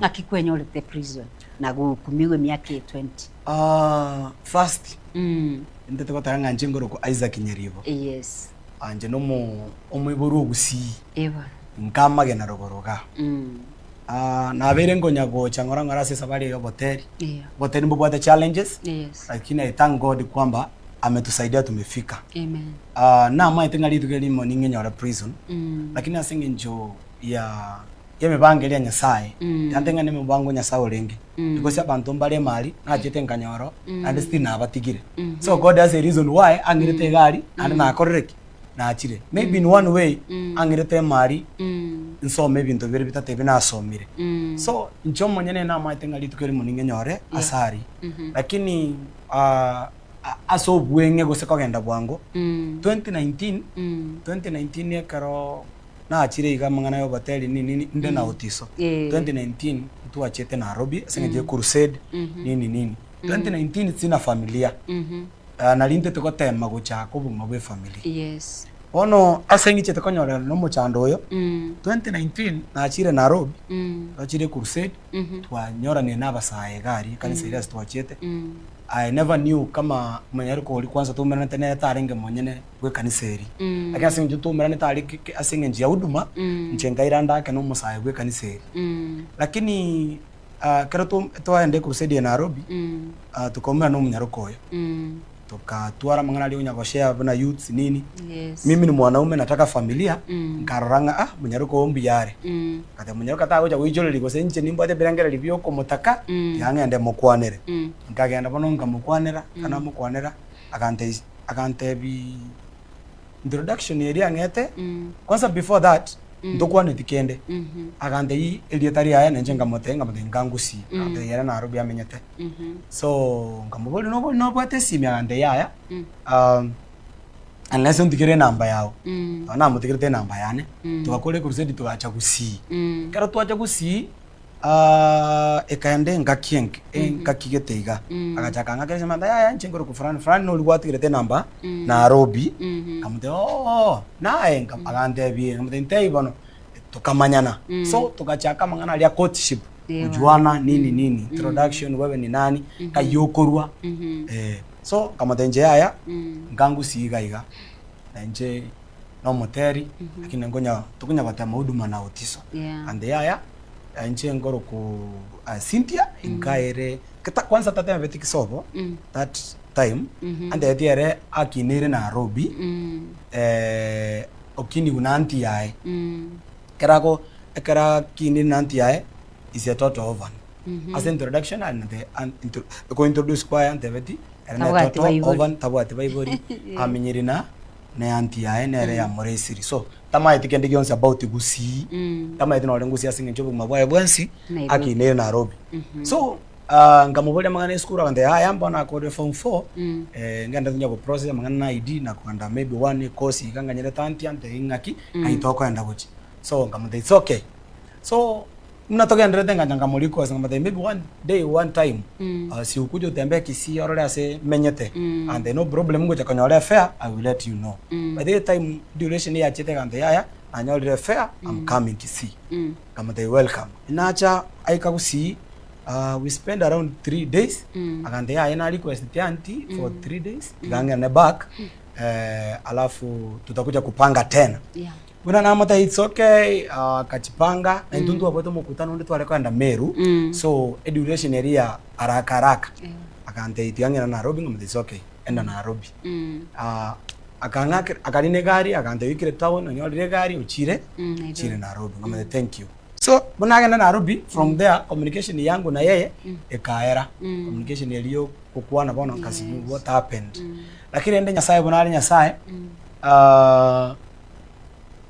Ng'aki kwenyorete prison na gokumigwa emiaka eye 20? Ah, first Mm. intete goteba ng'a inche nkorokwa Isaac Nyaribo. Yes. Ah, inche nomo omoiborwa o Gusii, Eh bono. nkamagena rogoro igaa. Mm. Ah, nabeire nkonya gocha ng'ora ng'ora ase esabari eye ya oboteri. Yeah. Oboteri mbobwate challenges, Yes. lakini I thank God kwamba ametusaidia tumefika. Amen. Ah, namaete ng'a rituko erimo ning'enyore prison, Mm. lakini ase eng'encho ya y'emebango eria ya Nyasae, Mm. tiga ntebe ng'a nemebango Nyasae orenge, Mm. because abanto mbare emari, nachete nkanyora oo, naende still nabatigire. Mhm. So God has a reason why ang'irete egari, naende nakorire ki? Nachire. Maybe in one way, Mm. ang'irete emari, Mm. nsome ebinto biria bitatebi nasomire. Mm. So, inche omonyene namaete ng'a rituko erimo ning'enyore ase aria. Mhm. Lakini ah, a- ase obweng'e gose kogenda bwango, Mm. 2019, Mm. 2019 ekero Nachire iga amang'ana y'oboteri nini nini inde na otiso. Eh. 2019 ntwachete Nairobi ase eng'encho ye crusade Mhm. nini nini. 2019 sina familia. Mhm. Ah, nari ntete gotema gochaka obogima bwa efamiri. Yes. Bono ase ng'ichete konyorera na omochando oyo, Mm. 2019 nachire Nairobi, Mm. twachire crusade, Mhm. twanyoranire na abasae iga aria ekanisa eria ase twachete. Mm. I never knew kama omonyaroka oria kwanza twaumeranete nere tarenge monyene bw'ekanisa eria. Mm. Lakini ase eng'encho twaumeranete aria ke- ke- ase eng'encho ya huduma, Mm. inche nkaira ndake na omosae bw'ekanisa eria. Mm. Lakini ah, ekero twa- twaenda ecrusade ya Nairobi, Mm. ah, tukaumerana na omonyaroka oyo. Mm. Tokatwara amang'ana aria onya goshare buna youths nini. Yes. Mimi ni mwanaume nataka familia, Mm. nkarora ng'a ah, monyaroka oyo mbuya are. Mm. Ngateba monyaroka tagocha goichoreria gose inche nimbwate ebirengererio bia okomotaka, Mm. tiga ng'ende mokwanere. Mm. Nkagenda bono nkamokwanera, ekero namokwanera, agantebia Agantebi introduction eria ang'ete, Mm. kwanza before that Mm. ntokwaneti kende, Mhm. agantebia erieta riaye na inche nkamotebia nkamotebia nkangusie, Mm. agantebia ere Nairobi amenyete. Mhm. So nkamoboria nobo nobwate esimi agantebia yaya, Mm. um, unless ontigere enamba yago. Mm. Nabo namotigerete enamba yane, Mm. togakora ecrusade togacha gusii. Mm. Ekero twacha gusii. Ah, ekaenda engaki enke engaki gete iga Mm. agachaka ang'akera ase amang'ana yaya inche nkorokwa fulani fulani nori gwatigerete enamba Mm. Nairobi Mhm. nkamotebia oo naye nka agantebia nkamotebia ntebie bono tokamanyana Mm. so togachaka amang'ana aria courtship Ewa. kujuana nini nini introduction wewe ni nani nkai okorwa Mhm. eh, so nkamotebia inche yaya Mm. nkangusie iga iga na inche nomoteri lakini nkonya tokonya gotema huduma na otiso Yeah. and yaya inche nkoroku uh, Cynthia inkaere kita kwanza tatebeti kisobo Mm. that time Mhm. antebetie ere akineire Nairobi Mm. eh, okiniwu na aunty yaye Mm. ekero ako ekero akinire na aunty yaye is a total orphan Mhm. ase introduction ante an- intro- kointroduce kwaye antebeti ere ne Tabwati total baibori. orphan tabwati baibori amenyire na ne aunty yaye nere yamoresiri so tamaeti kende gionsi about gusii Mm. tamaeti nore ngusii ase eng'encho obogima bwaye bwensi Nairobi. akinere Nairobi Mhm. so ah, nkamoboria amang'ana esukuru agantebia yaya mbono nakorire form four Mm. eh, ngende tonya goprocess amang'ana na ID na kogenda maybe one course iga nganyerete aunty antebie ng'aki ng'ai tokoenda gochia so nkamotebia it's okay so Buna togendererete ngancha nkamorikwa ase nkamotebia maybe one day one time Mm. uh, si ukuje otembee Kisii orore ase menyete Mm. and no problem ngocha konyora efare I will let you know Mm. by the time duration yachete egantebia yaya nanyorire efare I'm coming Kisii Mm. nkamotebia welcome nacha aika Gusii uh, we spend around 3 days Mm. agantebia yaya na request aunty for 3 days tiga ng'ende back eh, alafu tutakuja kupanga tena Yeah. Buna namotebia it's okay, akachipanga, na intwe ntwabwate omokutano onde tware kogenda Meru, Mm. so eduration eria ya haraka haraka. Yeah. Akantebia tiga ng'ende Nairobi, nkamotebia it's okay, enda Nairobi. Mm. Ah, akang'akera akarina egari, akantebia oikire town, onyorire egari ochire, Mm, Nairobi. ochire Nairobi. Nkamotebia thank you. So, buna agenda Nairobi, from there communication yangu na yeye ekaera. Mm. Communication eria ya okokwana bono nkasijui Yes. what happened. Mm. Lakini rende Nyasaye buna are Nyasaye, Mm. ah,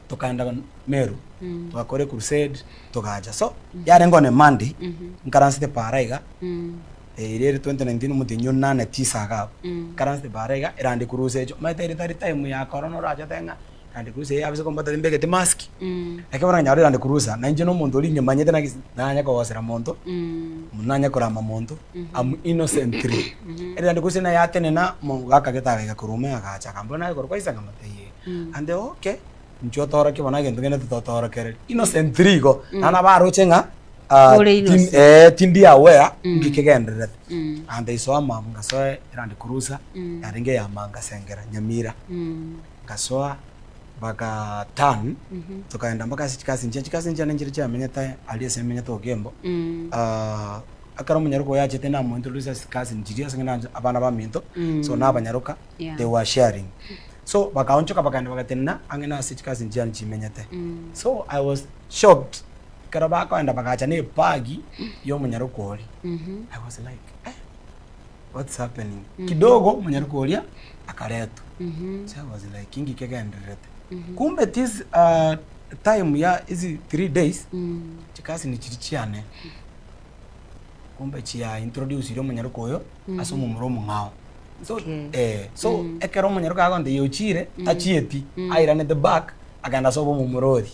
tokaenda Meru Mm. togakora ecrusade togacha so yarenge one Monday Mhm. nkaransete para iga Mm. eh, eria ere 2019 omotienyi onane tisa iga abwo Mm. nkaransete para iga erande cruise echo omanyete ere tari time ya corona orache otebe ng'a Land Cruiser eye yabisa kombata timbegeti mask Mm. ekero bono nkanyora Land Cruiser na inche na omonto oria inyemanyete naki nanye kogosera monto Mm. nanye korama monto am innocently Mhm. Ere Land Cruiser naye yatenena omogaka gete agaiga korwa ime agacha akambora naye korwa kwaisa nkamotebia ee Mm. ande okay inchuo otorokie bono egento kende tototorokereri innocently igo naende nabo aroche ng'a. Ah, Ore tin- innocent. eh, tindi aware nki kegendererete. Ante isoa mama ngasoe Land Cruiser yarenge ya Manga Sengera Nyamira. Ngasoa mpaka turn tokaenda mpaka ase chikasi nchia chikasi nchiane nchire chiamenyete aria ase emenyete Ogembo. Ah, ekero omonyaroka oyo achete namo introduce ase chikasi nchiria ase eng'encho abana baminto so nabanyaroka Yeah. they were sharing. So bakaonchoka bakaenda bagatenena ang'e na ase chikasi nchiane chimenyete. So I was shocked ekero bakoenda bagacha na ebagi ya omonyaroka oria. I was like eh, what's happening? Kidogo omonyaroka oria akaretwa. So I was like inki kegendererete? Kumbe this uh, time ya hizi 3 days chikasi nichiri chiane kumbe chia introduce omonyaroka oyo ase omomura omong'ao. So Okay. eh, so ekero omonyaroka agonte yochire tachieti airanete back akaenda ase omomura oria.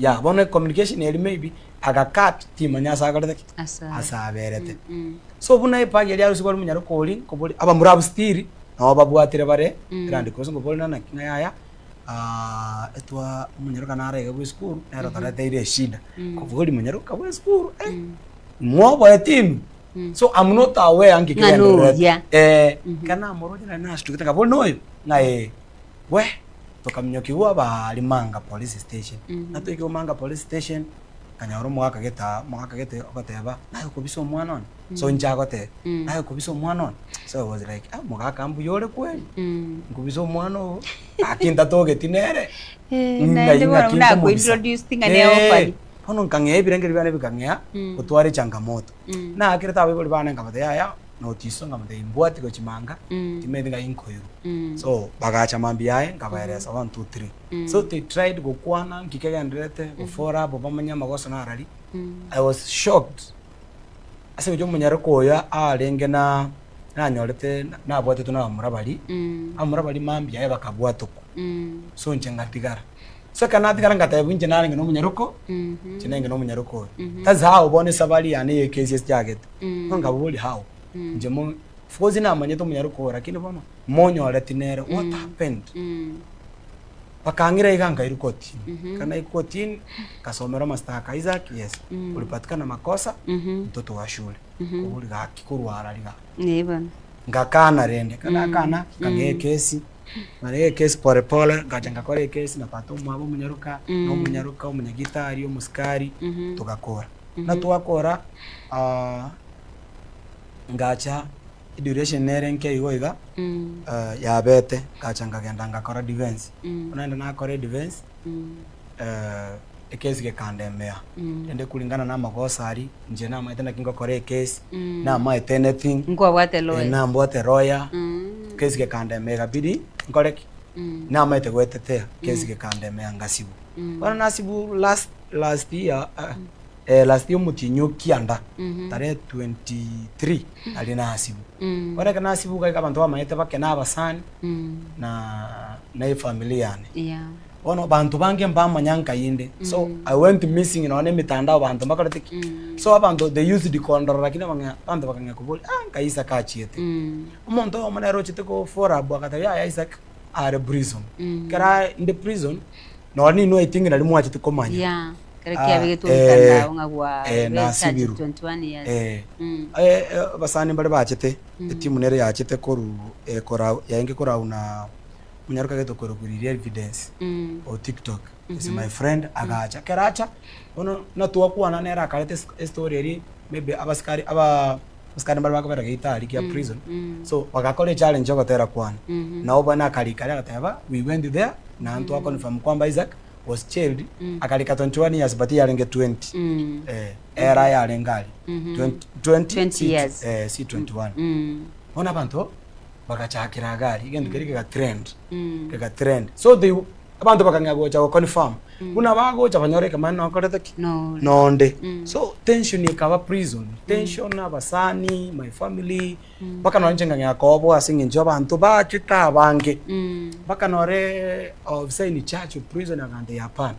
Yeah, bono communication eri maybe agacut timanya ase akorete ki? Ase Ase aberete. So buna ebag eria arusigwa ore omonyaroka oria nkobori abamura abwo still nabo babwatire bare Land Cruiser nkobori naki ng'a yaya etwa omonyaroka nare iga bwa esukuru nere otoreteire eshida. Nkobori monyaroka bwa esukuru eh, mwoboete inwe? So I'm not aware nki Ng'a kegendererete. noria. Eh, ekero namoroche nari nasitugete nkabori noyo? Ng'a eh. We, tokaminyokiwa abaari Manga police station. Natoikigwe Manga police station, nkanyora omogaka gete aa, omogaka gete ogoteba, naye okobisa omwana one? So inche agoteba, naye okobisa omwana one? So I was like, ah omogaka mbuya ore kweri? Nkobisa omwana oo, gaki ntatogeti nere. Eh, Ng'ai naende bono ng'aki buna nkomobisa. akointroduce ng'a ne orphan. Eh, bono nkang'ea ebirengeri biane bikang'ea, gotwara echangamoto. Naakerete abaibori bane nkabatebia yaya, notiso nkabatebia imbwati gochia manga, timanyeti ng'ai nkoirwa. So bagacha mambia yaye nkabaeresa one two three. So they tried gokwana nki kegendererete, gofora abo bamanye amagoso narari. I was shocked ase eng'encho omonyaroka oyo arenge na nanyorete nabwatetwe na abamura baria, abamura baria mambia yaye bakabwatokwa. So inche ngatigara. So ekero natigara ngatebwa inche narenge na omonyaroko, inche narenge na omonyaroko oyo. That's how bono esabari yane ya ekesi echagete. Bono nkaboria how? Inche mo of course namanyete omonyaroko oyo lakini bono monyoreti nere what happened? Bakang'ira iga nkairwa kotini. Ekero naikwa kotini, nkasomerwa amashtaka Isaac yes, ulipatikana makosa, mtoto wa shule. Kobori gaki korwa arari gaki. Eh bono. Ngakana rende, ekero nakana, nkang'ea ekesi, nkang'ea ekesi pole pole, ngacha ngakora ekesi na tata omwabo omonyaroka, na omonyaroka, omonyagitari, omosikari, togakora. Buna twakora, ngacha eduration nere nke igo iga, yabete, ngacha nkagenda ngakora defense. Buna naende nakora edefense, ekesi gekandemea, rende kulingana na amagoso aria, inche namaete naki ngokora ekesi, namaete anything, Nkwabwate lawyer. nambwate lawyer, kesi gekandemea ekabidi nkore ki? Namaete goetetea, kesi gekandemea ngasibwa. Bono nasibwa last last year last year omotienyi o kianda, tarehe 23 naria nasibwa. Bono ekero nasibwa iga abanto bamanyete bake na abasani, na na efamiri yane. Yeah. Bono banto bange mbamanya nkai inde, so I went missing nonya na emitandao banto mbakorete ki? So abanto they used kondora lakini abang'ina abanto bakang'ea koboria ah nkai Isaac achiete. Omonto oyomo nere ochete ko follow up agateba yaya Isaac are prison. Ekero aye inde prison, nonya ninwe I think naria mwachete komanya. Yeah. Ekero Ah, kiabegetwe eh, omotandao ng'a gwa eh, be nasibirwe. charged 21 years. Eh, eh, eh, abasani mbare bachete, etimu nere yachete korwa ekora yaenge korau na Omonyaroka agete okorokwa riria evidence o tiktok is my friend agacha ekero acha bono buna twakwana nere akareta es- estory eria maybe abasikari aba abasikari mbare bakobera geita aria kia prison so bagakora echallenge ya ogotera kwane nabo bono akarika aria agateba we went there naende twa confirm kwamba Isaac was jailed akarika 21 years but yarenge 20 eh, era yarenge aria 20 20 20 si- years. eh, si 21 bono abanto Bagachakera gari, egento keria kega trend, kega trend. So they abanto bakang'ea gocha go confirm, buna bagocha banyore ekemani nokorete ki? Nore. Nonde. So tension ekaba prison, tension abasani, my family, mpaka nonye inche nkang'ea koboa ase eng'encho abanto bachete abange, mpaka nore officer in charge of prison agantebia hapana,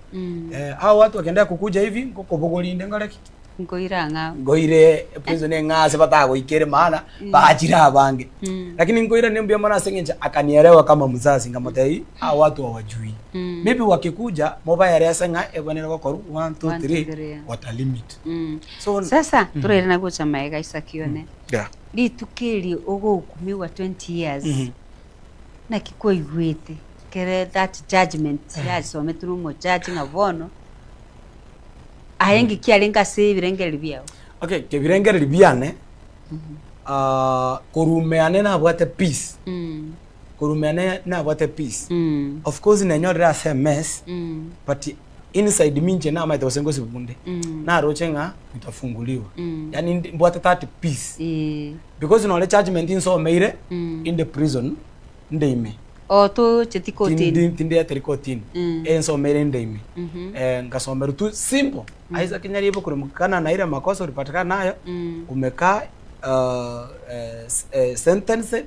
hawa watu wakiendelea kukuja hivi nkokobogoria inde nkore ki? Nkoira ang'ao. Nkoire eprison eng'ao ase batagoikere maana bachire abange. Lakini nkoirania mbuya mono ase eng'encho akanielewa kama mzazi nkamotebia hawa watu hawajui. Maybe wakikuja mobaerese ng'a ebwenerete gokorwa one, two, One, two, three, three, yeah. watalimit. So Sasa torairana gocha maega Isaac one. Yeah. Rituko eri ogohukumiwa 20 years naki kwaigwete kere that judgement yasometwe na omojaji ng'a bono Aye ngiki arenge ase ebirengererio biao? Okay, ebirengererio biane, ah, korwa ime yane nabwate peace, korwa ime yane nabwate peace. Of course nenyorire ase emess, but inside me inche namaete gose ngosibwa onde, naroche ng'a nitafunguliwa, yaani ndi mbwate that peace. Because nore judgement nsomeire in the prison, nde ime. Oo tocheti kotini. Tindi tindieteri kotini. Mm. Ensomere inde ime. Mhm. Eh, nkasomerwa tu simple. Isaac Nyaribo kulingana na ile makosa ulipatikana nayo Mm. umekaa uh, eh, s- eh, sentenced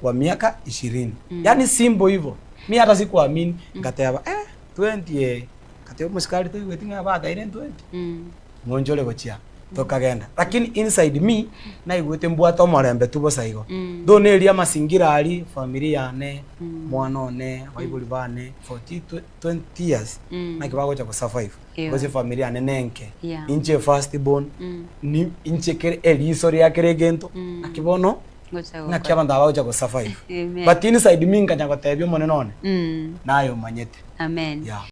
kwa miaka ishirini. Mm. Yaani simple hivyo. Mi hata sikuamini nkateba eh 20 eh kateba omosikari taigweti ng'a bataire 20. Mm. Ng'onchore gochia tokagenda lakini inside me naigwete mbwate omorembe tu bosa igo Mm. though neria amasingira aria familia yane Mm. mwana one abaibori bane 40 20 years Mm. naki bagocha go survive Yeah. because efamiri yane nenke Yeah. inche first born Mm. ni inche kere eriso ria kera egento Mm. naki bono Gocha ng'aki gokora. abanto aba bagocha go survive Amen. but inside me nkanya gotebia omonene one Mm. naye omanyete Amen. yeah.